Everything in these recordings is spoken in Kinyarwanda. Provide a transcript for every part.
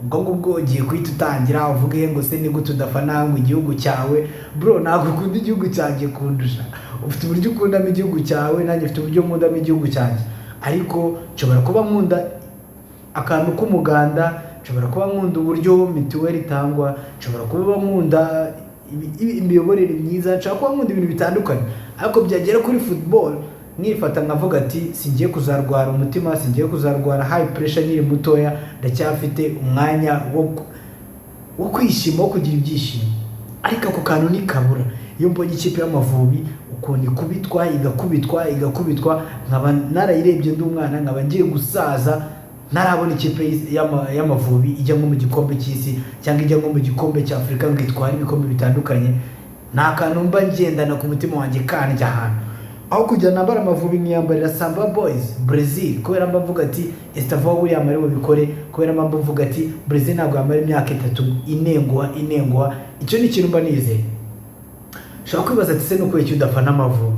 Ubwo ngubwo ugiye guhita utangira uvuge ngo: "Se ni gute udafana ngo igihugu cyawe?" Bro, ntabwo ukunda igihugu cyanjye kundusha. Ufite uburyo ukundamo igihugu cyawe, nanjye mfite uburyo nkundamo igihugu cyanjye. Ariko nshobora kuba nkunda akantu k'umuganda, nshobora kuba nkunda uburyo mituweli itangwa, nshobora kuba nkunda imiyoborere myiza, nshobora kuba nkunda ibintu bitandukanye. Ariko byagera kuri football nkifata nkavuga ati: "Singiye kuzarwara umutima, singiye kuzarwara high pressure nkiri mutoya, ndacyafite umwanya wo kwishima, wo kugira ibyishimo." Ariko ako kantu ntikabura. Iyo mbonye ikipe y'Amavubi ukuntu ikubitwa, igakubitwa, igakubitwa, nkaba narayirebye ndi umwana, nkaba ngiye gusaza ntarabona ikipe y'Amavubi ijya nko mu gikombe cy'isi cyangwa ijya nko mu gikombe cya Afurika ngo itware ibikombe bitandukanye, ni akantu mba ngendana ku mutima wanjye kandya ahantu. Aho kujya nambara Amavubi nkiyambarira Samba Boys Brazil, kubera mba mvuga ati Estevao William ari bubikore, kubera mba mvuga ati Brazil ntabwo yamara imyaka 3 inenguha inenguha. Icyo ni ikintu mba nizeye. Ushobora kwibaza ati: "Se ni ukubera iki udafana Amavubi?"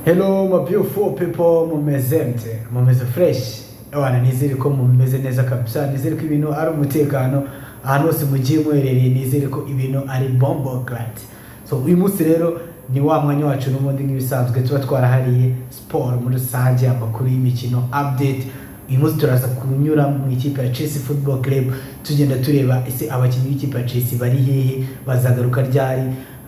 Hello my beautiful people, mumeze mute? Mumeze fresh? Ewana, nizere ko mumeze neza kabisa, nizere ko ibintu ari umutekano ahantu hose mugiye muherereye, nizere ko ibintu ari bomboclaat. So uyu munsi rero ni wa mwanya wacu n'ubundi nk'ibisanzwe tuba twarahariye siporo muri rusange, amakuru y'imikino, update. Uyu munsi turaza kunyura mu ikipe ya Chelsea Football Club, tugenda tureba ese abakinnyi b'ikipe ya Chelsea bari hehe, bazagaruka ryari,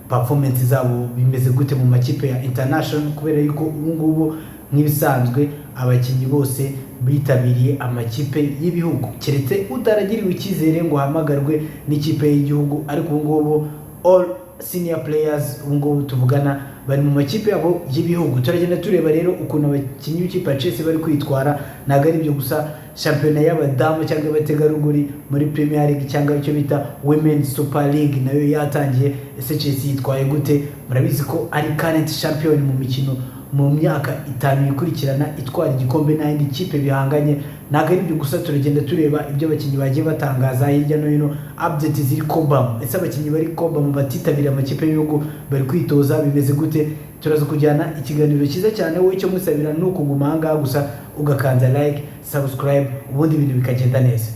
performance zabo bimeze gute mu makipe ya international, kubera yuko ubu ngubu nk'ibisanzwe abakinnyi bose bitabiriye amakipe y'ibihugu, keretse utaragiriwe icyizere ngo ahamagarwe n'ikipe y'igihugu. Ariko ubu ngubu all senior players ubu ngubu tuvugana bari mu makipe yabo y'ibihugu. Turagenda tureba rero ukuntu abakinnyi b'ikipe ya Chelsea bari kwitwara. Ntabwo ari ibyo gusa, shampiyona y'abadamu cyangwa y'abategarugori muri Premier League cyangwa icyo bita Women Super League nayo yatangiye. Ese Chelsea yitwaye gute? Murabizi ko ari current champion mu mikino mu myaka 5 ikurikirana itwara igikombe n'ayindi kipe bihanganye. Ntabwo ari ibyo gusa, turagenda tureba ibyo abakinnyi bagiye batangaza hirya no hino, update ziri Cobham. Ese abakinnyi bari Cobham batitabiriye amakipe y'ibihugu bari kwitoza bimeze gute? Turaza kujyana ikiganiro cyiza cyane. Wowe icyo musabira ni ukuguma aha ngaha gusa, ugakanza like, subscribe, ubundi ibintu bikagenda neza.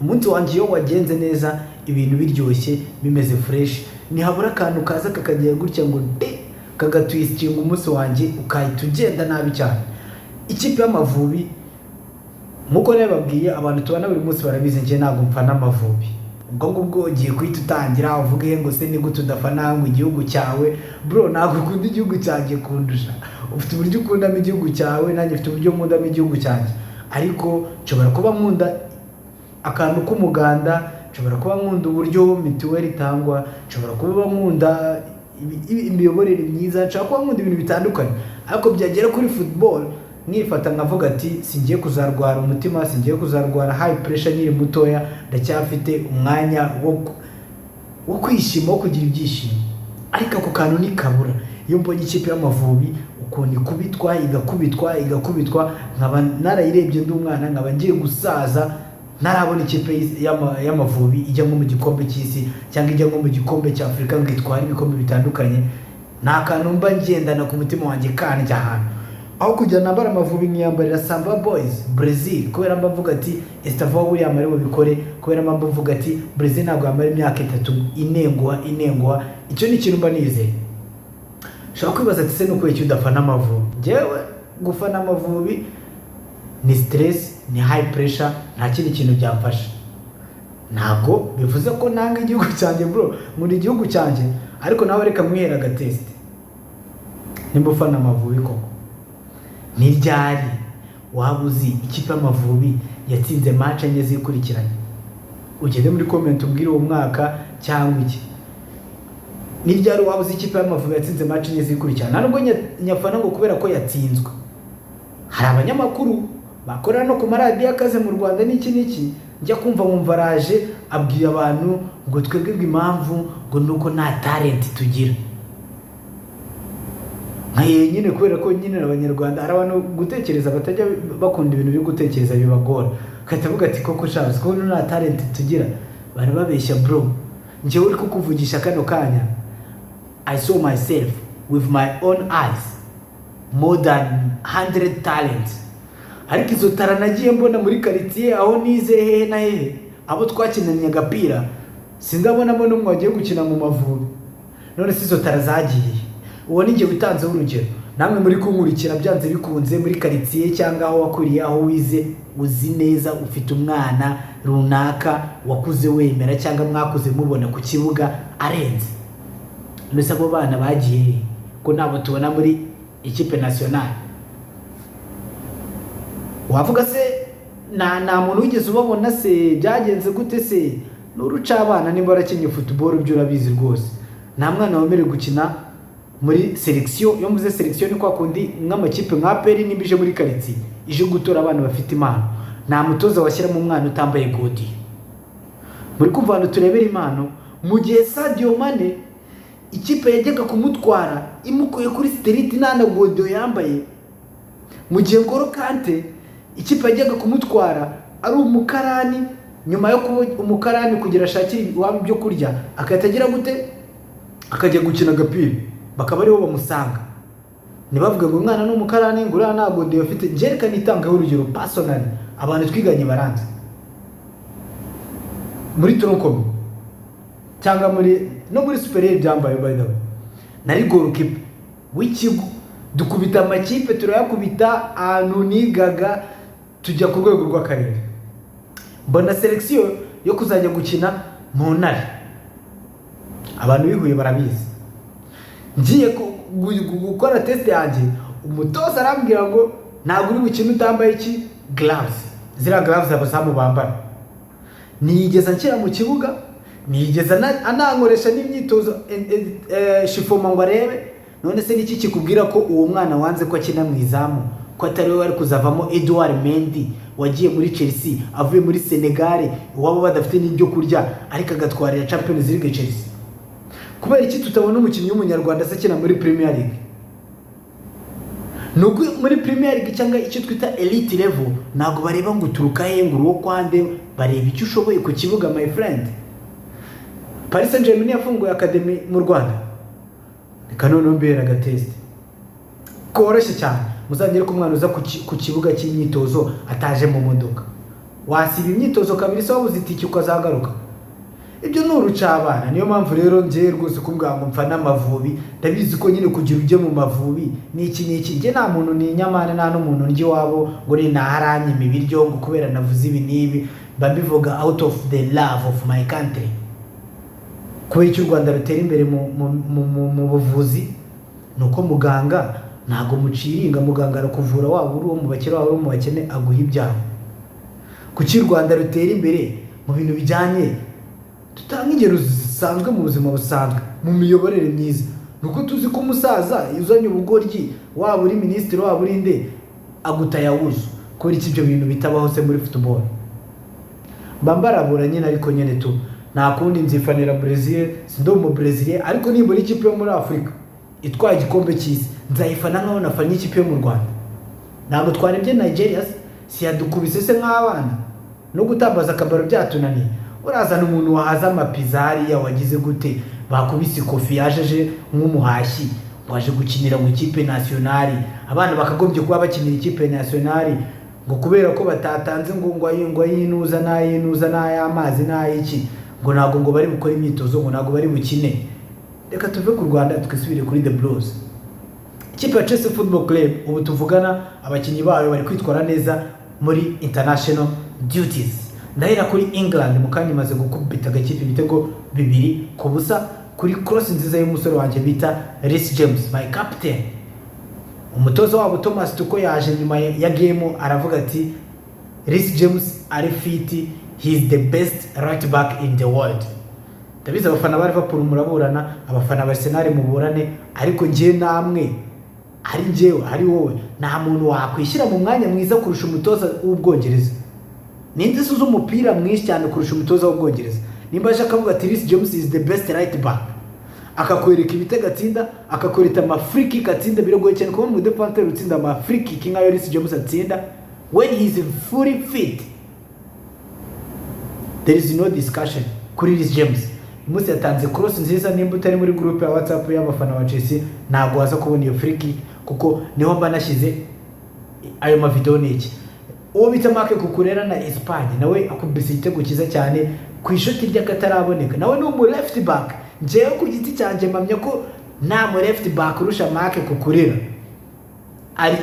Umunsi wanjye iyo wagenze neza, ibintu biryoshye, bimeze fresh, ntihabura akantu kaza kakagira gutya ngo de kagatwistinga umunsi wanjye ukahita ugenda nabi cyane. Ikipe y'Amavubi, nk'uko nabibabwiye, abantu tubana buri munsi barabizi, njye ntabwo mfana Amavubi. Ubwo ngubwo ugiye guhita utangira uvuge ngo: "Se ni gute udafana ngo igihugu cyawe?" Bro, ntabwo ukunda igihugu cyanjye kundusha. Ufite uburyo ukundamo igihugu cyawe, nanjye mfite uburyo nkundamo igihugu cyanjye. Ariko nshobora kuba nkunda akantu k'umuganda, nshobora kuba nkunda uburyo mituweli itangwa, nshobora kuba nkunda imiyoborere myiza, nshobora kuba nkunda ibintu bitandukanye. Ariko byagera kuri football nkifata nkavuga ati: "Singiye kuzarwara umutima, singiye kuzarwara high pressure nkiri mutoya, ndacyafite umwanya wo kwishima, wo kugira ibyishimo." Ariko ako kantu ntikabura. Iyo mbonye ikipe y'Amavubi ukuntu ikubitwa, igakubitwa, igakubitwa, nkaba narayirebye ndi umwana, nkaba ngiye gusaza ntarabona ikipe y'Amavubi ijya nko mu gikombe cy'isi cyangwa ijya nko mu gikombe cya Afurika ngo itware ibikombe bitandukanye, ni akantu mba ngendana ku mutima wanjye kandya ahantu. Aho kujya nambara Amavubi nkiyambarira Samba Boys Brazil, kubera mba mvuga ati Estevao William ari bubikore, kubera mba mvuga ati Brazil ntabwo yamara imyaka 3 inenguha inenguha. Icyo ni ikintu mba nizeye. Ushobora kwibaza ati: "Se ni ukubera iki udafana Amavubi?" Njyewe gufana Amavubi ni stress, ni high pressure, nta kindi kintu byamfasha. Ntabwo bivuze ko nanga igihugu cyanjye, bro, nkunda igihugu cyanjye. Ariko nawe reka mwihera agatest: nimba ufana Amavubi koko, ni ryari waba uzi ikipe y'Amavubi yatsinze match enye zikurikiranye? Ugende muri comment umbwire uwo mwaka cyangwa iki. Ni ryari waba uzi ikipe y'Amavubi yatsinze match enye zikurikirana? Nta nubwo nyafana ngo kubera ko yatsinzwe. Hari abanyamakuru bakorera no ku maradiyo akaze mu Rwanda n'iki n'iki, njya kumva nkumva araje abwiye abantu ngo twebwe ngo impamvu ngo ni uko nta talent tugira. Nka nyine kubera ko nyine Abanyarwanda hari abantu gutekereza batajya bakunda ibintu byo gutekereza bibagora, agahita avuga ati: "Koko shabuze ko nta talent tugira." Bari babeshya, bro. Njyewe uri kukuvugisha kano kanya, I saw myself with my own eyes. More than 100 talents. Ariko izo talent nagiye mbona muri karitsiye aho nize, hehe na hehe, abo twakinanye agapira, sindabonamo n'umwe wagiye gukina mu Mavubi. None se izo talent zagiye? Uwo ni njye witanzeho urugero. Namwe muri kunkurikira, byanze bikunze muri karitsiye cyangwa aho wakuriye, aho wize, uzi neza ufite umwana runaka wakuze wemera cyangwa mwakuze mubona ku kibuga arenze. Mbese abo bana bagiye he, ko ntabwo tubona muri équipe nationale? Wavuga se nta muntu wigeze ubabona se? Byagenze gute se? Ni urucabana. Nimba warakinnye football, ibyo urabizi rwose. Nta mwana wemerewe gukina muri sélection. Iyo mvuze sélection, ni kwa kundi nk'amakipe nka APR nimba ije muri karitsiye ije gutora abana bafite impano, nta mutoza washyiramo umwana utambaye godiyo. Muri kumva ahantu turebera impano? Mu gihe Sadio Mane ikipe yajyaga kumutwara imukuye kuri street nta na godiyo yambaye, mu gihe Ngolo Kante ikipe yajyaga kumutwara ari umukarani, nyuma yo kuba umukarani kugira ashakire iwabo ibyo kurya, agahita agira gute? Akajya gukina agapira, bakaba aribo bamusanga. Ntibavuge ngo umwana ni umukarani, ngo uriya ntabwo godiyo afite. Njye nitangaho urugero personally, abantu twiganye baranze muri tronc commun cyangwa muri no muri supérieur byambaye. By the way, nari goalkeeper w'ikigo, dukubita amakipe, turayakubita ahantu nigaga, tujya ku rwego rw'akarere, mbona sélection yo kuzajya gukina mu Ntare. Abantu bihuye barabizi. Ngiye gukora test yanjye, umutoza arambwira ngo ntabwo uri bukine utambaye iki? Gloves, ziriya gloves abazamu bambara. Niyigeza nshyira mu kibuga, niyigeza anankoresha n'imyitozo échauffement ngo arebe. None se niki kikubwira ko uwo mwana wanze ko akina mu izamu, ko atari we wari kuzavamo Edouard Mendy wagiye muri Chelsea avuye muri Senegal, iwabo badafite n'ibyo kurya, ariko agatwarira Champions League Chelsea? Kubera iki tutabona umukinnyi w'umunyarwanda se akina muri Premier League? Ni uko muri Premier League cyangwa icyo twita elite level, ntabwo bareba ngo uturuka he, ngo uri uwo kwande, bareba icyo ushoboye ku kibuga, my friend. Paris Saint-Germain yafunguye academy mu Rwanda. Reka noneho mbera agatest koroshye cyane. Muzagere ko umwana uza ku kibuga cy'imyitozo ataje mu modoka. Wasiba imyitozo kabiri se, wabuze itike, ukazagaruka? Ibyo ni urucabana. Niyo mpamvu rero njyewe rwose kumbwira ngo mfa n'Amavubi, ndabizi ko nyine kugira ujye mu Mavubi n'iki n'iki. Njye nta muntu ni inyamane, nta n'umuntu ndya iwabo ngo ni naharanyima ibiryo ngo kubera navuze ibi n'ibi. Mba mbivuga out of the love of my country. Kubera icyo u Rwanda rutera imbere mu buvuzi ni uko muganga ntabwo muciringa. Muganga arakuvura, waba uri uwo mu bakire, waba uri uwo mu bakene, aguha ibyago. Kuki u Rwanda rutera imbere mu bintu bijyanye, dutanga ingero zisanzwe mu buzima busanzwe, mu miyoborere myiza? Ni uko tuzi ko umusaza uzanye ubugoryi, waba uri minisitiri, waba uri nde, agutayawuzu. Kubera iki ibyo bintu bitabaho se muri football? Mba mbarabura nyine, ariko nyine tu nta kundi, nzifanira Brazil. Sindi umu Brazil, ariko nimbura ikipe yo muri Afurika itwaye igikombe cy'isi, nzayifana nkaho nafannye ikipe yo mu Rwanda. Ntabwo twarebye Nigeria se? Si yadukubise se nk'abana, no gutambaza akabaro byatunaniye? Urazana umuntu wahaza amapiza hariya, wagize gute, bakubise ikofi, yajeje nk'umuhashyi, waje gukinira mu ikipe nationale. Abana bakagombye kuba bakinira ikipe nationale, ngo kubera ko batatanze ngo ayinuza n'ayinuza n'ay'amazi n'ay'iki, ngo ntabwo ngo bari bukore imyitozo, ngo ntabwo bari bukine. Reka tuve ku Rwanda, twisubire kuri the Blues. Ikipe ya Chelsea Football Club ubu tuvugana, abakinnyi bayo bari kwitwara neza muri international duties. Ndahera kuri England mu kanya. Imaze gukubita agakipe ibitego 2-0 kuri cross nziza y'umusore wanjye bita Reece James, my captain. Umutoza wabo Thomas Tuchel yaje nyuma ya game aravuga ati: "Reece James ari fit, he is the best right back in the world." Ndabizi abafana ba Liverpool muraburana, abafana ba Arsenal muburane, ariko njye namwe, ari njyewe ari wowe, nta muntu wakwishyira mu mwanya mwiza kurusha umutoza w'Ubwongereza. Ninde se uzi umupira mwinshi cyane kurusha umutoza w'Ubwongereza? Nimba aje akavuga ati: "Reece James is the best right back," akakwereka ibitego atsinda, akakwereka ama free kick atsinda. Biragoye cyane kubona umudefenseur utsinda ama free kick nk'ayo Reece James atsinda when he is fully fit. There is no discussion kuri Reece James. Uyu munsi yatanze cross nziza. Nimba utari muri groupe ya WhatsApp y'abafana ba Chelsea, ntabwo waza kubona iyo free kick. kuko niho mba nashyize ayo mavideo. Ni iki uwo bita Marc Cucurella na Espagne, nawe akubise igitego cyiza cyane ku ishoti ry'akataraboneka. Nawe ni umu left back. Njyewe ku giti cyanjye mpamya ko nta mu left back urusha Marc Cucurella. Ari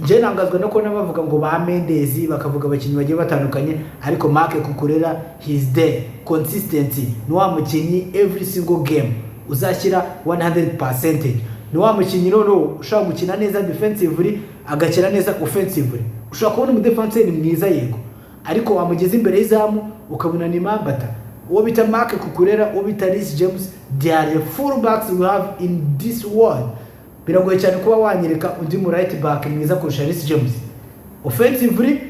njye nangazwa no kubona bavuga ngo ba Mendes, bakavuga abakinnyi bagiye batandukanye, ariko Marc Cucurella, he's there, consistency. Ni wa mukinnyi every single game uzashyira 100%. Ni wa mukinnyi noneho ushobora gukina neza defensively, agakina neza offensively. Ushobora kubona umudefanseri mwiza, yego, ariko wamugeza imbere y'izamu ukabona ni mambata. Uwo bita Marc Cucurella, uwo bita Reece James, they are the full backs we have in this world. Biragoye cyane kuba wanyereka undi mu right back mwiza kurusha Reece James, offensively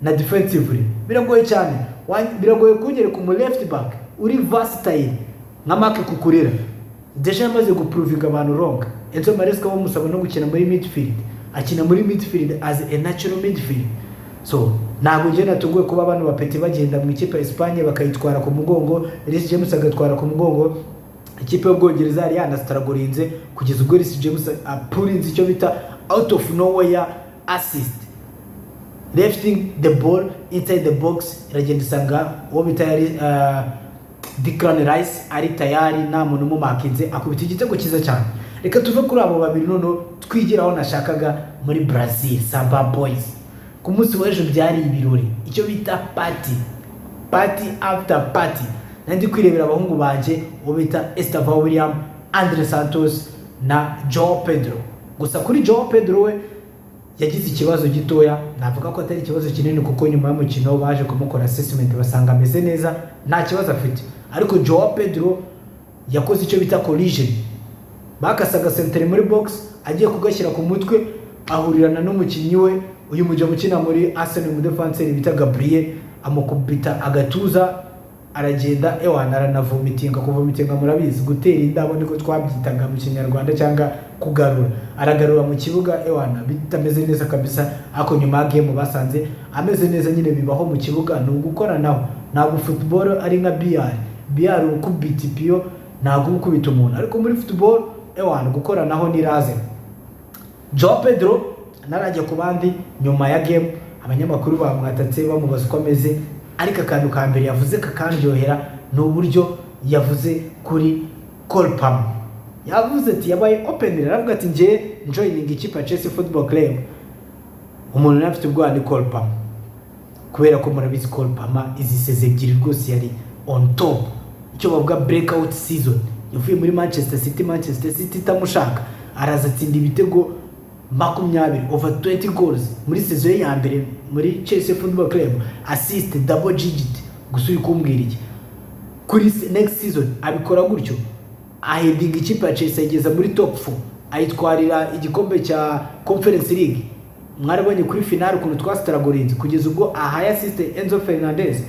na defensively. Biragoye cyane. Biragoye kunyereka umu left back uri versatile nka Marc Cucurella. Déjà yamaze guprovinga abantu wrong. Enzo Maresca bamusaba no gukina muri midfield, akina muri midfield as a natural midfield. So ntabwo njye natunguwe kuba abantu bapeti bagenda mu ikipe ya Espagne bakayitwara ku mugongo, Reece James agatwara ku mugongo ikipe y'Ubwongereza. Yari yanastrugglinze kugeza ubwo Reece James apurinze icyo bita out of nowhere assist, lefting the ball inside the box, iragenda isanga uwo bita yari Declan Rice ari tayari, nta muntu umumakinze, akubita igitego cyiza cyane. Reka tuve kuri abo babiri, noneho twigire aho nashakaga, muri Brazil, Samba Boys. Ku munsi w'ejo byari ibirori, icyo bita party, party after party. Nandi kwirebera abahungu banjye, uwo bita Estevao William, Andre Santos na Joao Pedro. Gusa kuri Joao Pedro, we yagize ikibazo gitoya, navuga ko atari ikibazo kinini, kuko nyuma y'umukino baje kumukora assessment basanga ameze neza, nta kibazo afite. Ariko Joao Pedro yakoze icyo bita collision, bakasaga centre muri box, agiye kugashyira ku mutwe, ahurirana n'umukinnyi we, uyu mujya ukina muri Arsenal, umudefanseri bita Gabriel, amukubita agatuza, aragenda, ewana, aranavomitinga. Kuvomitinga murabizi, gutera indabo niko twabyitaga mu Kinyarwanda, cyangwa kugarura. Aragarura mu kibuga, ewana, bitameze neza kabisa. Ariko nyuma ya game basanze ameze neza. Nyine bibaho mu kibuga, ni ugukoranaho. Ntabwo football ari nka billard. Billard ukubita ipiyo, ntabwo uba ukubita umuntu, ariko muri football, ewana, gukoranaho ni lazima. Joao Pedro narajya ku bandi. Nyuma ya game abanyamakuru bamwatatse, bamubaza uko ameze, ariko akantu ka mbere yavuze kakandyohera ni uburyo yavuze kuri Cole Palmer. Yavuze ati, yabaye open, aravuga ati: "Njye njoininga ikipe ya Chelsea Football Club, umuntu nawe afite ubwoba ni Cole Palmer." Kubera ko murabizi, Cole Palmer izi season ebyiri rwose yari on top, icyo bavuga breakout season. Yavuye muri Manchester City, Manchester City itamushaka, araza atsinda ibitego 20, over 20 goals muri saison ye ya mbere muri Chelsea Football Club, assist double digit. Gusa uri kumbwira iki? Kuri next season abikora gutyo, ahedinga ikipe ya Chelsea ayigeza muri top 4, ayitwarira igikombe cya Conference League. Mwarabonye kuri finale ukuntu twastrugglinze kugeza ubwo ahaye assist Enzo Fernandez.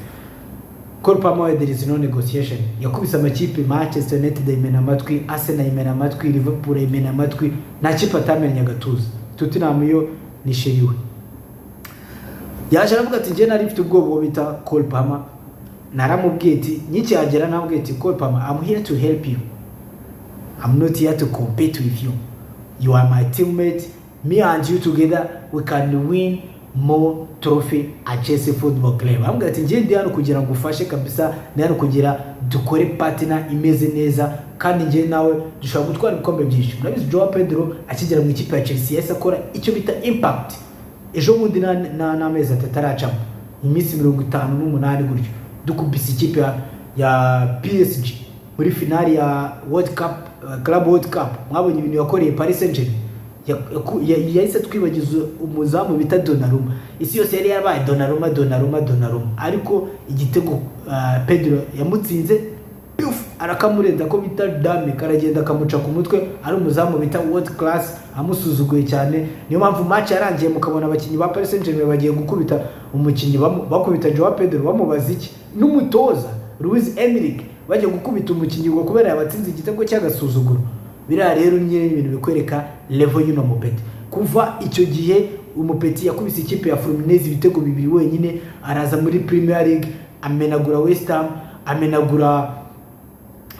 Cole Palmer, there is no negotiation. Yakubise amakipe, Manchester United ayimena amatwi, Arsenal ayimena amatwi, Liverpool ayimena amatwi, nta kipe atamenye agatuza. Tottenham yo ni chéri we. Yaje aravuga ati: "Njye nari mfite ubwoba uwo bita Cole Palmer. Naramubwiye ati, nkikihagera namubwiye ati: 'Cole Palmer, I'm here to help you. I'm not here to compete with you. You are my teammate. Me and you together, we can win more trophy at Chelsea Football Club.'" Amubwira ati: "Njye ndi hano kugira ngo ufashe kabisa, ndi hano kugira dukore partner imeze neza, kandi njye nawe dushobora gutwara ibikombe byinshi." Murabizi, Joao Pedro akigera mu ikipe ya Chelsea yahise akora icyo bita impact. Ejo bundi n'amezi 3 aracamo, iminsi 58 gutyo, dukubise ikipe ya PSG muri finali ya World Cup, Club World Cup. Mwabonye ibintu yakoreye Paris Saint-Germain. Yahise twibagiza umuzamu bita Donnarumma. Isi yose yari yabaye Donnarumma, Donnarumma, Donnarumma, ariko igitego Pedro yamutsinze, puf, arakamurenza, ko bita dame, karagenda kamuca ku mutwe, ari umuzamu bita world class, amusuzuguye cyane. Niyo mpamvu match yarangiye mukabona abakinnyi ba Paris Saint-Germain bagiye gukubita umukinnyi, bakubita Joao Pedro, bamubaza iki, n'umutoza Luis Enrique bagiye gukubita umukinnyi ngo kubera yabatsinze igitego cy'agasuzuguro. Biriya rero nyine ni ibintu bikwereka level y'uno mupeti. Kuva icyo gihe umupeti yakubise ikipe ya Fluminense ibitego bibiri wenyine, araza muri Premier League amenagura West Ham, amenagura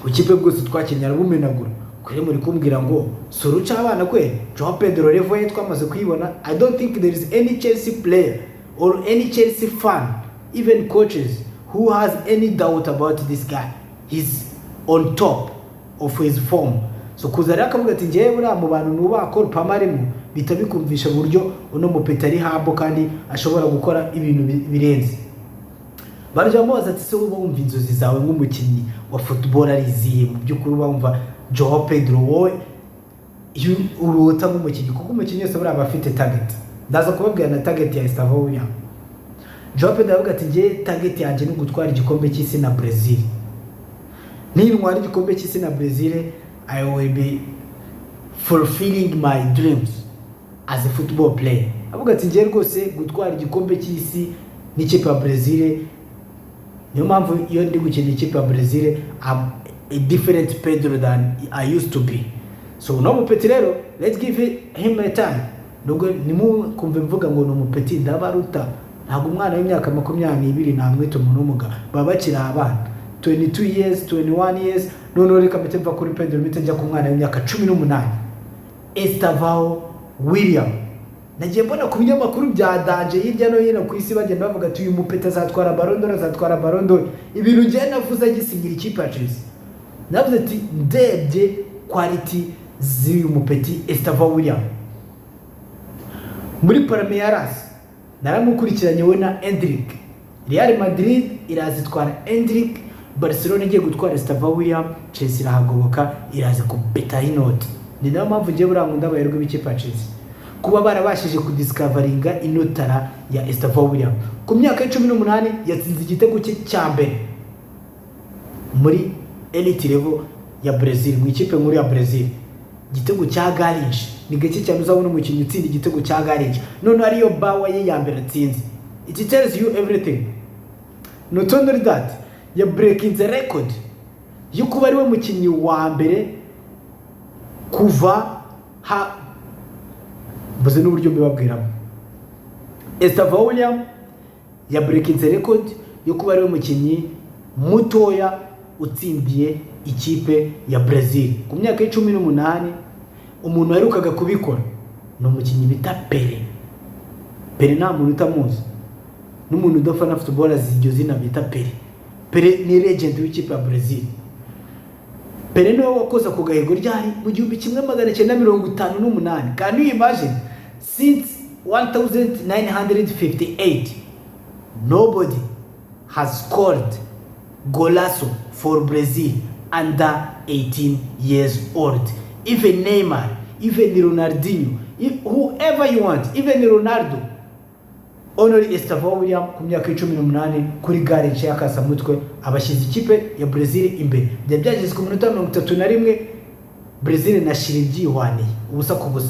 ikipe bwose twakinnye, arabumenagura. Kuri muri kumbwira ngo si uruca abana kwe. Joao Pedro level ye twamaze kuyibona. I don't think there is any Chelsea player or any Chelsea fan, even coaches, who has any doubt about this guy. He's on top of his form. So kuza rero akavuga ati ngewe buriya mu bantu nubaha Cole Palmer arimo, bihita bikumvisha uburyo uno mupeta ari humble kandi ashobora gukora ibintu birenze. Barajya bamubaza ati: "Se uba wumva inzozi zawe nk'umukinnyi wa football ari izihe? Mu by'ukuri uba wumva Joao Pedro wowe iyo urota nk'umukinnyi?" Kuko umukinnyi wese buriya aba afite target. Ndaza kubabwira na target ya Estevao William. Joao Pedro aravuga ati: "Ngewe target yanjye ni ugutwara igikombe cy'isi na Brazil. Nintwara igikombe cy'isi na Brazil, I will be fulfilling my dreams as a football player." Avuga ati: "Ngewe rwose gutwara igikombe cy'isi n'ikipe ya Brazil, niyo mpamvu iyo ndi gukina ikipe ya Brazil, I'm a different Pedro than I used to be." So uno mupeti rero, let's give him a time. Nubwo ntimukumve mvuga ngo ni umupeti, ndabaruta. Ntabwo umwana w'imyaka 22 namwita umuntu w'umugabo, baba bakiri abana, 22 years, 21 years. Noneho reka mpite mva kuri Pedro, mpite njya ku mwana w'imyaka 18, Estevao William. Nagiye mbona ku binyamakuru bya danger hirya no hino ku isi bagenda bavuga ati uyu mupeta azatwara Ballon d'Or, azatwara Ballon d'Or. Ibintu ngiye navuze agisinyira ikipe ya Chelsea, navuze ati ndebye quality z'uyu mupeti Estevao William muri Palmeiras, naramukurikiranye we na Endrick. Real Madrid iraza itwara Endrick, Barcelona igiye gutwara Estevao William, Chelsea irahagoboka, iraza kubetaho inoti. Ni nayo mpamvu ngiye buriya nkunda abaherwe b'ikipe ya Chelsea, kuba barabashije kudiscoveringa ino talent ya Estevao William. Ku myaka 18 yatsinze igitego cye cya mbere muri elite level ya Brazil, mu ikipe nkuru ya Brazil, igitego cya Garrincha. Ni gake cyane uzabona umukinnyi utsinda igitego cya Garrincha, noneho ariyo bawa ye ya mbere atsinze. It tells you everything. Not only that, ya breaking the record yo kuba ariwe mukinnyi wa mbere kuva ha mbuze n'uburyo mbibabwiramo. Estevao William ya breaking the record yo kuba ariwe mukinnyi mutoya utsindiye ikipe ya Brazil ku myaka 18. Umuntu waherukaga kubikora ni umukinnyi bita Pele. Pele nta muntu utamuzi, n'umuntu udafana football azi iryo zina bita Pele. Pele ni legend w'ikipe ya Brazil. Pele niwe wakoze ako gahigo ryari? Mu 1958. Can you imagine? Since 1958 nobody has scored golazo for Brazil under 18 years old. Even Neymar, even Ronaldinho, whoever you want, even Ronaldo, only Estevao William ku myaka 18 kuri Garrincha y'akasamutwe abashyize ikipe ya Brazil imbere. Byari byageze ku minota 31, Brazil na Chile byihwaniye 0-0,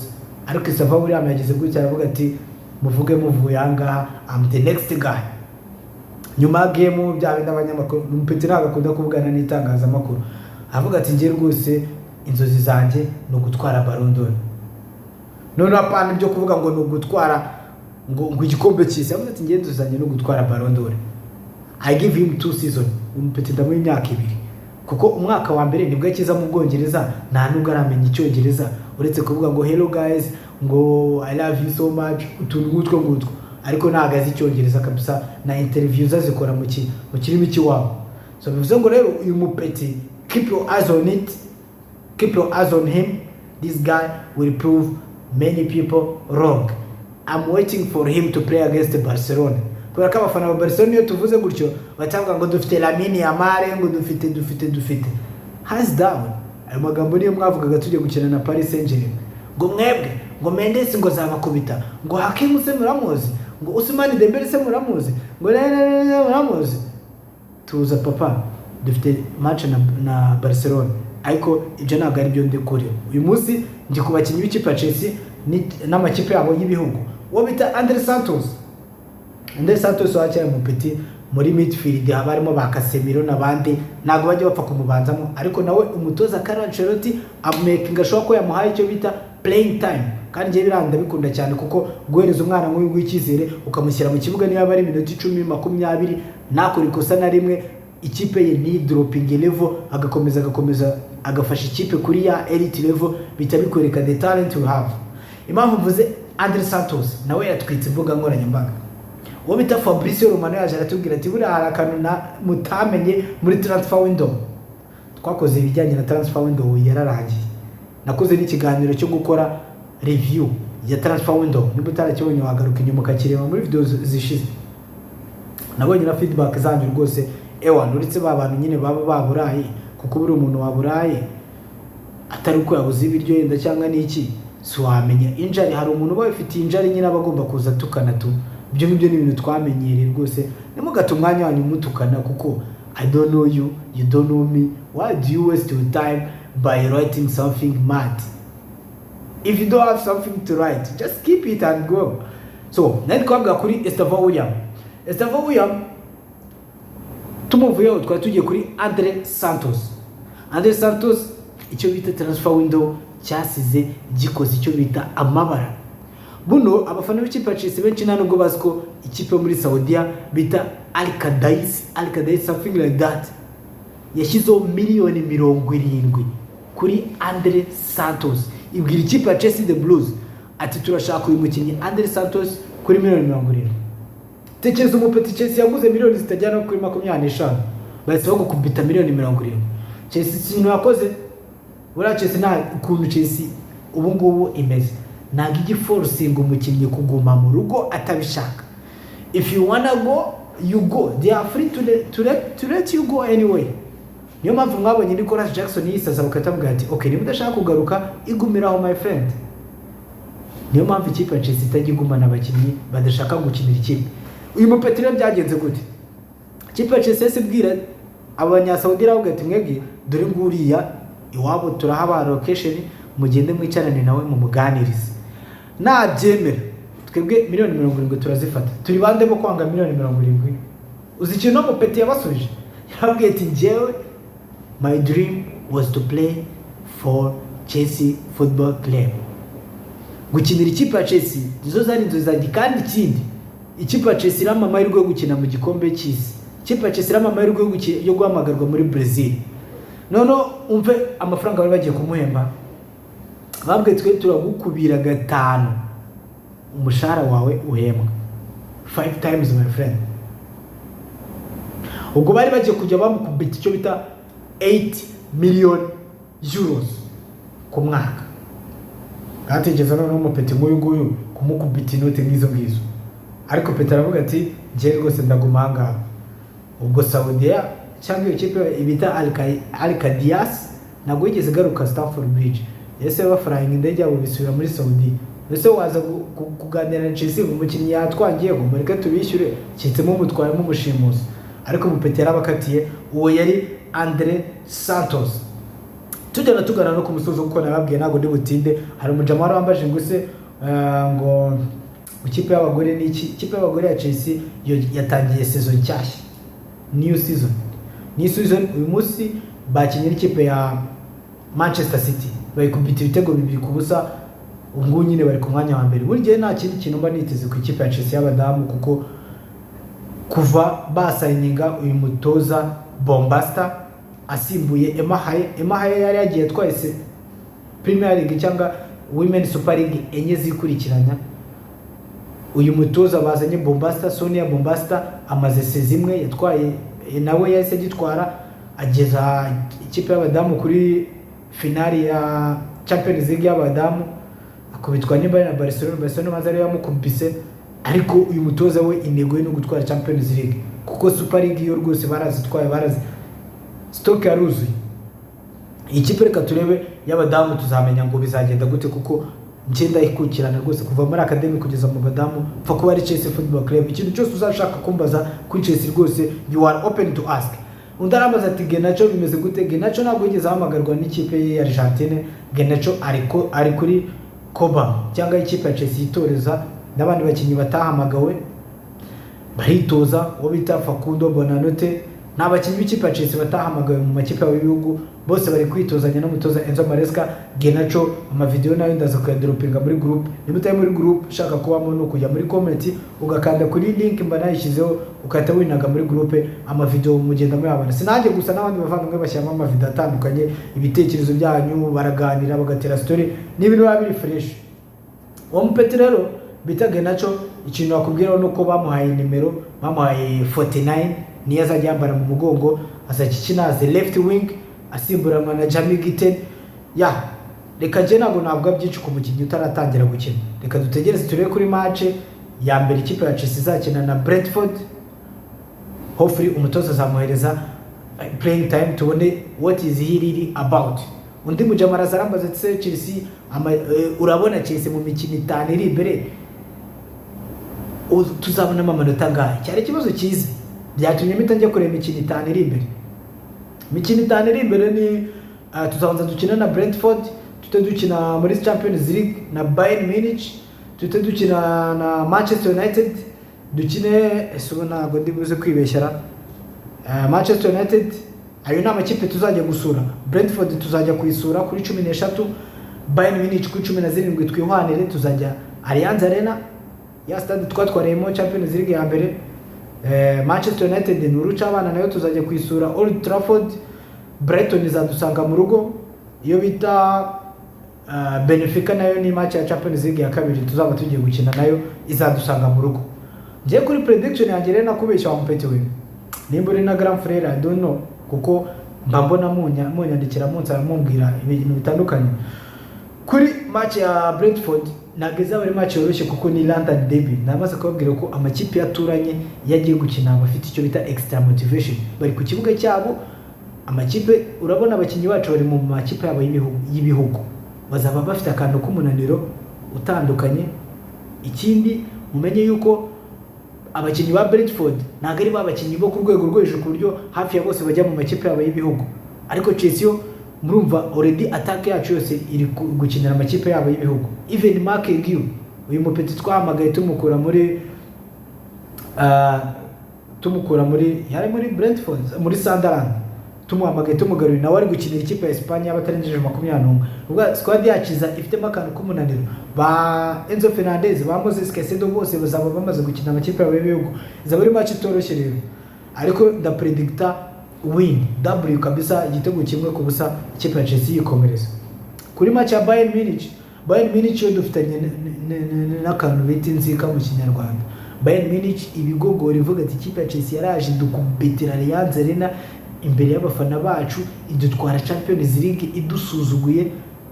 ariko Estevao William yageze gutya aravuga ati: "Muvuge muvuye aha ngaha, I'm the next guy." Nyuma ya game, bya bindi abanyamakuru, umupeti ntabwo akunda kuvugana n'itangazamakuru, avuga ati: "Njye rwose inzozi zanjye ni ugutwara Ballon d'Or." Noneho apana ibyo kuvuga ngo ni ugutwara ngo igikombe cy'isi, yavuze ati: "Njye inzozi zanjye ni ugutwara Ballon d'Or." I give him two season. Umupeti ndamuha imyaka 2, kuko umwaka wa mbere nibwo akiza mu Bwongereza, nta nubwo aramenya Icyongereza uretse kuvuga ngo "Hello guys", ngo "I love you so much", utuntu nk'utwo ngutwo, ariko ntabwo azi Icyongereza kabisa, na interview azikora mu kirimi cy'iwabo. So bivuze ngo rero uyu mupeti, keep your eyes on it, keep your eyes on him. This guy will prove many people wrong. I'm waiting for him to play against Barcelona, kubera ko abafana ba Barcelona iyo tuvuze gutyo batavuga ngo dufite Lamine Yamal, ngo dufite, dufite, dufite. Hands down, ayo magambo niyo mwavugaga tujya gukina na Paris Saint-Germain, ngo mwebwe ngo Mendes ngo zabakubita, ngo Hakimu se muramuzi, ngo Ousmane Dembele se muramuzi, ngo muramuzi. Tuza papa, dufite match na Barcelona, ariko ibyo ntabwo ari byo ndi kuri uyu munsi. Ndi ku bakinnyi b'ikipe ya Chelsea n'amakipe yabo y'ibihugu. Uwo bita Andre Santos, Andre Santos wacyari umupeti muri midfield, haba harimo ba Casemiro n'abandi, ntabwo bajya bapfa kumubanzamo, ariko nawe umutoza Carlo Ancelotti amakinga sure ko yamuhaye icyo bita playing time. Kandi njyewe biriya ndabikunda cyane, kuko guhereza umwana nk'uyu nguyu icyizere ukamushyira mu kibuga, niba ari iminota 10, 20, ntakore ikosa na rimwe, ikipe ye ni dropping level, agakomeza agakomeza. agafasha ikipe kuri ya elite level, bihita bikwereka the talent we have. Impamvu mvuze Andre Santos, nawe yatwitse imbuga nkoranyambaga. Uwo bita Fabrizio Romano yaje aratubwira ati buriya hari akantu na mutamenye muri transfer window. Twakoze ibijyanye na transfer window yararangiye, nakoze n'ikiganiro cyo gukora review ya transfer window. Niba utarakibonye, wagaruka inyuma ukakireba muri video zishize. Nabonye na feedback zanyu rwose, ewa, uretse ba bantu nyine baba baburaye, kuko buri umuntu waburaye atari uko yabuze ibiryo yenda cyangwa n'iki, si wamenya injari. Hari umuntu uba wifitiye injari nyine, aba agomba kuza atukana tu. Ibyo ngibyo ni ibintu twamenyereye rwose. Ntimugate umwanya wanyu mutukana, kuko I don't know you, you don't know me. Why do you waste your time by writing something mad? If you don't have something to write, just keep it and go. So nari twabwira kuri Estevao William. Estevao William tumuvuyeho, twari tugiye kuri Andre Santos. Andre Santos, icyo bita transfer window cyasize gikoze icyo bita amabara. Buno abafana b'ikipe ya Chelsea benshi nta nubwo bazi ko ikipe yo muri Saudiya bita Al Qadais, Al Qadais, something like that, yashyizeho miliyoni 70 kuri Andre Santos. Ibwira ikipe ya Chelsea, the Blues, ati turashaka uyu mukinnyi Andre Santos kuri miliyoni 70. Tekereza umupeti Chelsea yaguze miliyoni zitagera no kuri 25, bahise bagukubita miliyoni 70. Chelsea ikintu yakoze buriya, Chelsea nta ukuntu Chelsea ubu ngubu imeze, ntabwo ijya iforcinga umukinnyi kuguma mu rugo atabishaka. If you wanna go, you go. They are free to let you go anyway. Niyo mpamvu mwabonye Nicolas Jackson yisaza, bagahita bamubwira ati okay, niba udashaka kugaruka, igumiraho, my friend. Niyo mpamvu ikipe ya Chelsea itajya igumana abakinnyi badashaka gukinira ikipe. Uyu mupeti rero byagenze gute? Ikipe ya Chelsea yahise ibwira Abanyasaudi, iravuga ati mwebwe dore nguriya iwabo turahaba location, mugende mwicarane nawe mumuganirize, nabyemera twebwe miliyoni 70 turazifata. Turi bande bo kwanga miliyoni 70? Uzi ikintu no mupeti yabasubije? Yarababwiye ati njyewe my dream was to play for Chelsea Football Club. Gukinira ikipe ya Chelsea nizo zari inzozi zanjye. Kandi ikindi, ikipe ya Chelsea irampa amahirwe yo gukina mu gikombe cy'isi, ikipe ya Chelsea irampa amahirwe yo guhamagarwa muri Brazil. Noneho umve amafaranga bari bagiye kumuhemba. Babwiye twe turagukubira gatanu umushahara wawe uhembwa, five times, my friend. Ubwo bari bagiye kujya bamukubita icyo bita 8 million euros ku mwaka. Ngatekereza noneho umupeti nk'uyu nguyu kumukubita inoti nk'izo ngizo. Ariko Peti aravuga ati njye rwose ndaguma aha ngaha. Ubwo Saudiya cyangwa iyo kipe bita Al Qadsiah ntabwo yigeze igaruka Stamford Bridge, ese bafaranga indege yabo bisubira muri Saudi. Ese waza kuganira na Chelsea ngo umukinnyi yatwangiye, ngo mureke tubishyure, keretse mumutwaye mumushimusa? Ariko umupeti yarabakatiye. Uwo yari Andre Santos. Tugenda tugana no ku musozo, kuko nababwiye ntabwo ndi butinde. Hari umujama wari wambaje ngo ese ngo ikipe y'abagore ni iki? Ikipe y'abagore ya Chelsea yo yatangiye saison nshyashya, new season, new season. Uyu munsi bakinnye n'ikipe ya Manchester City, bayikubita ibitego 2-0. Ubu ngubu nyine bari ku mwanya wa mbere. Buri gihe nta kindi kintu mba niteze ku ikipe ya Chelsea y'abadamu, kuko kuva basigninga uyu mutoza Bombasta asimbuye Emma Hayes, Emma Hayes yari yagiye atwaye se Premier League cyangwa Women Super League enye zikurikiranya. Uyu mutoza bazanye Bombasta, Sonia Bombasta, amaze saison imwe yatwaye, nawe yahise agitwara, ageza ikipe y'abadamu kuri finali ya Champions League y'abadamu, akubitwa nimba na Barcelona. Barcelona maze ariyo yamukubise. Ariko uyu mutoza we intego ye ni ugutwara Champions League, kuko Super League yo rwose barazitwaye, barazi stock yaruzuye. Iyi kipe reka turebe y'abadamu, tuzamenya ngo bizagenda gute, kuko ngenda ikurikirana rwose kuva muri academy kugeza mu badamu. Pfa kuba ari Chelsea Football Club, ikintu cyose uzashaka kumbaza kuri Chelsea rwose you are open to ask. Undi arambaza ati Garnacho bimeze gute? Garnacho ntabwo yigeze ahamagarwa n'ikipe ye ya Argentine. Garnacho ariko ari kuri Cobham cyangwa ikipe ya Chelsea yitoreza n'abandi bakinnyi batahamagawe baritoza. Uwo bita Facundo Buonanotte Ni abakinnyi b'ikipe ya Chelsea batahamagawe mu makipe yabo y'ibihugu, bose bari kwitozanya n'umutoza Enzo Maresca. Garnacho, amavideo nayo ndaza kuyadropinga muri group. Niba utari muri group ushaka kubamo, ni ukujya muri comment ugakanda kuri link mba nayishyizeho, ugahita winaga muri group. Amavideo mugenda muyabona, sinanjye gusa, n'abandi bavandimwe bashyiramo amavideo atandukanye, ibitekerezo byanyu, baraganira, bagatera story, ni ibintu biba biri fresh. Uwo mupeti rero bita Garnacho, ikintu wakubwiraho ni uko bamuhaye nimero, bamuhaye 49, niyo azajya yambara mu mugongo. Azajya akina as left wing, asimburanwa na Jamie Gittens. Ya, reka njye ntabwo navuga byinshi ku mukinnyi utaratangira gukina. Reka dutegereze turebe kuri match ya mbere ikipe ya Chelsea izakina na Brentford. Hopefully umutoza azamuhereza playing time, tubone what is he really about. Undi mujama araza arambaza ati: "Se Chelsea urabona Chelsea mu mikino 5 iri imbere tuzabonamo amanota angahe?" Cyari ikibazo cyiza, byatumye mpita njya kureba imikino 5 iri imbere. Imikino 5 iri imbere ni tuzabanza dukina na Brentford, tute dukina muri Champions League na Bayern Munich, tute dukina na Manchester United, dukine, ese ubu ntabwo ndi buze kwibeshyara? Manchester United, ayo ni amakipe tuzajya gusura. Brentford tuzajya kuyisura kuri 13, Bayern Munich kuri 17. Twihwanire, tuzajya Allianz Arena, ya stade twatwariyemo Champions League ya mbere. Manchester United ni uruca abana, nayo tuzajya kuyisura Old Trafford. Brighton izadusanga mu rugo. Iyo bita Benfica nayo ni match ya Champions League ya kabiri tuzaba tugiye gukina, nayo izadusanga mu rugo. Ngiye kuri prediction yanjye rero, nakubeshya wa mupeti we, nimba uri na grand frère, I don't know, kuko mba mbona munyandikira, munsaba, mumbwira ibintu bitandukanye. Kuri match ya Brentford, ntabwo izaba ari match yoroshye kuko ni London Derby. Namaze kubabwira ko amakipe yaturanye iyo agiye gukina bafite icyo bita extra motivation, bari ku kibuga cyabo. Amakipe, urabona abakinnyi bacu bari mu makipe yabo y'ibihugu, bazaba bafite akantu k'umunaniro utandukanye. Ikindi, mumenye yuko abakinnyi ba Brentford ntabwo ari ba bakinnyi bo ku rwego rwo hejuru, ku buryo hafi ya bose bajya mu makipe yabo y'ibihugu. Ariko Chelsea yo, murumva already attack yacu yose iri gukinira amakipe yabo y'ibihugu. Even Marc Guiu, uyu mupeti twahamagaye tumukura muri yari muri Brentford, muri Sunderland, tumuhamagaye tumugaruye, nawe ari gukinira ikipe ya Espagne y'abatarengeje 21. Ubwo squad yacu iza ifitemo akantu k'umunaniro. Ba Enzo Fernandez, ba Moses Caicedo, bose bazaba bamaze gukina amakipe yabo y'ibihugu. Izaba ari match itoroshye rero, ariko ndapredicta win, W kabisa, igitego 1-0, ikipe ya Chelsea yikomereza. Kuri match ya Bayern Munich, Bayern Munich yo dufitanye n'akantu bita inzika mu Kinyarwanda. Bayern Munich ibigogora ivuga ati: "Ikipe ya Chelsea yaraje idukubitira Allianz Arena imbere y'abafana bacu, idutwara Champions League idusuzuguye."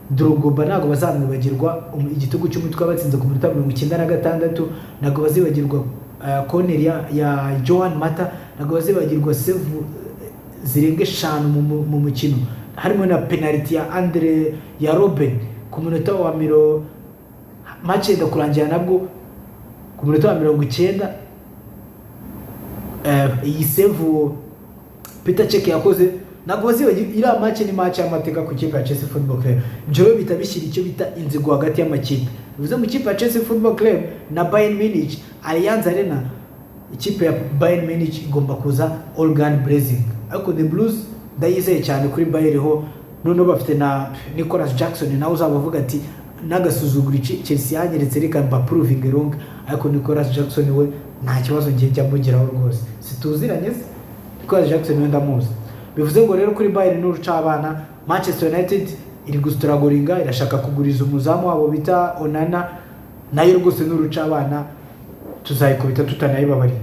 Drogba ntabwo bazamwibagirwa, igitego cy'umutwe batsinze ku minota 96. Ntabwo bazibagirwa corner ya Juan Mata. Ntabwo bazibagirwa save zirenga eshanu mu mukino, harimo na penalty ya Andre ya Robben ku munota wa match yenda kurangira, nabwo ku munota wa 90, iyi save Peter Cech yakoze. Ntabwo bazibagirwa iriya match. Ni match y'amateka ku ikipe ya Chelsea Football Club. Ibyo rero bihita bishyira icyo bita inzigo hagati y'amakipe. Bivuze mu ikipe ya Chelsea Football Club na Bayern Munich, Allianz Arena, ikipe ya Bayern Munich igomba kuza all gun blazing. Ariko the Blues ndayizeye cyane. Kuri Bayern ho noneho bafite na Nicolas Jackson, nawe uzaba avuga ati: "N'agasuzuguro Chelsea yanyeretse, reka mba proving wrong." Ariko Nicolas Jackson we nta kibazo ngiye njya mugeraho rwose, situziranye se? Nicolas Jackson we ndamuzi. Bivuze ngo rero kuri Bayern n'urucabana. Manchester United iri gustrugglinga, irashaka kuguriza umuzamu wabo bita Onana, nayo rwose n'urucabana, tuzayikubita tutanayibabariye.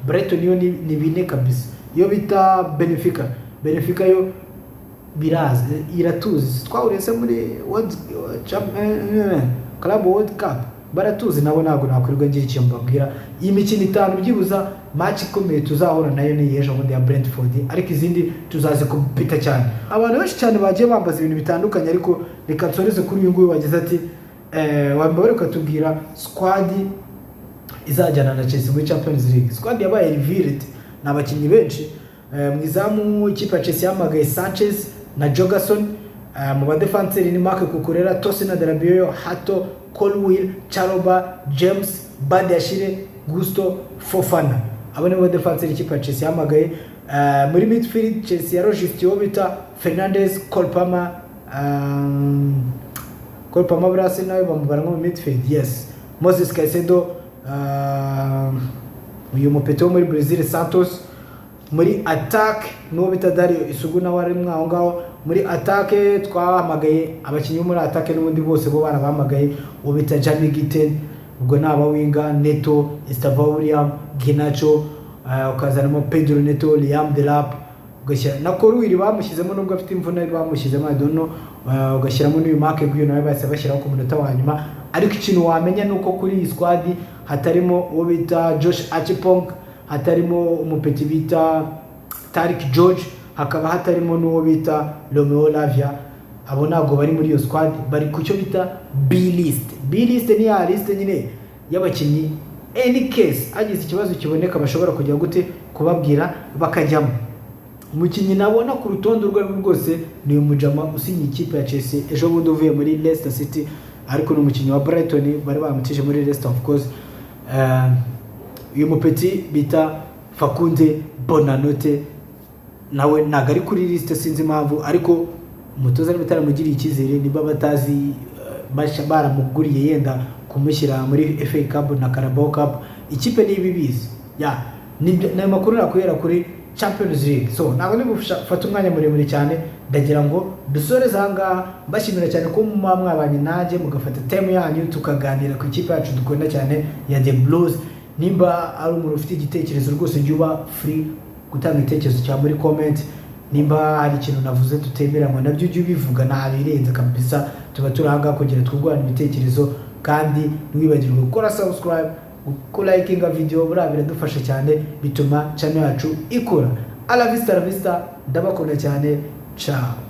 Brighton yo ni bine kabisa. Iyo bita Benfica, Benfica yo birazi, iratuzi, twahuriye se muri Club World Cup, baratuzi nabo. Ntabwo nakwirirwa ngira ikintu mbabwira. Iyi mikino 5, byibuza match ikomeye tuzahura nayo ni ejo bundi ya Brentford, ariko izindi tuzazikubita cyane. Abantu benshi cyane bagiye bambaza ibintu bitandukanye, ariko reka nsoreze kuri uyu nguyu wagize ati: "Wambabare ukatubwira squad izajyana na Chelsea muri Champions League." Squad yabaye revealed, ni abakinnyi benshi. Mu izamu ikipe ya Chelsea yahamagaye Sanchez na Jorgensen. Mu badefanseri ni Marc Cucurella, Tosin Adarabioyo, Hato, Colwill, Chalobah, James, Badiashile, Gusto Fofana. Abo nibo défenseur ikipe ya Chelsea yahamagaye. Muri midfield, Chelsea yarojisitiye uwo bita Fernandes, Cole Palmer. Cole Palmer burasi nawe bamubara nko mu midfield, yes. Moses Caicedo, uyu mupeti wo muri Brazil, Santos. Muri attack, n'uwo bita Dario Isugu nawe ari aho ngaho. Muri attack twahamagaye abakinnyi bo muri attack n'ubundi bose bo barabahamagaye, uwo bita Jamie Gittens, ubwo ni aba winger, Neto, Estevao William, Garnacho, ukazanamo Pedro Neto, Liam Delap, ugashyira na Colwill bamushyizemo nubwo afite imvune, bamushyizemo, I don't know. Ugashyiramo n'uyu Marc Guiu nawe bahise bashyiraho ku munota wa nyuma. Ariko ikintu wamenya ni uko kuri iyi squad hatarimo uwo bita Josh Acheampong, hatarimo umupeti bita Tyrique George, hakaba hatarimo n'uwo bita Romeo Lavia. Abo ntabwo bari muri iyo squad, bari ku cyo bita B list. B list ni ya list nyine y'abakinnyi, any case hagize ikibazo kiboneka, bashobora kujya gute kubabwira bakajyamo. Umukinnyi nabona ku rutonde urwo arirwo rwose ni uyu mujama usinye ikipe ya Chelsea ejo bundi, uvuye muri Leicester City, ariko ni umukinnyi wa Brighton bari bamutije muri Leicester, of course. Uyu mupeti bita Facundo Buonanotte nawe ntabwo ari kuri liste, sinzi impamvu, ariko umutoza niba ataramugiriye icyizere, niba batazi baramuguriye yenda kumushyira muri FA Cup na Carabao Cup, ikipe niba ibizi ya ni ayo makuru nakuhera kuri Champions League. So ntabwo ndi gufata umwanya muremure cyane, ndagira ngo dusoreze aha ngaha, mbashimira cyane ko muba mwabanye nanjye, mugafata time yanyu tukaganira ku ikipe yacu dukunda cyane ya The Blues. Nimba ari umuntu ufite igitekerezo rwose, jya uba free gutanga igitekerezo cyawe muri comment. Nimba hari ikintu navuze tutemeranywa nabyo, ujye ubivuga, ntabirenze kabisa. Tuba turi aha ngaha kugira twungurane ibitekerezo. Kandi ntiwibagirwe gukora subscribe, kulikinga video, buriya biradufasha cyane, bituma channel yacu ikura. Ala vista, la vista, ndabakunda cyane, ciao.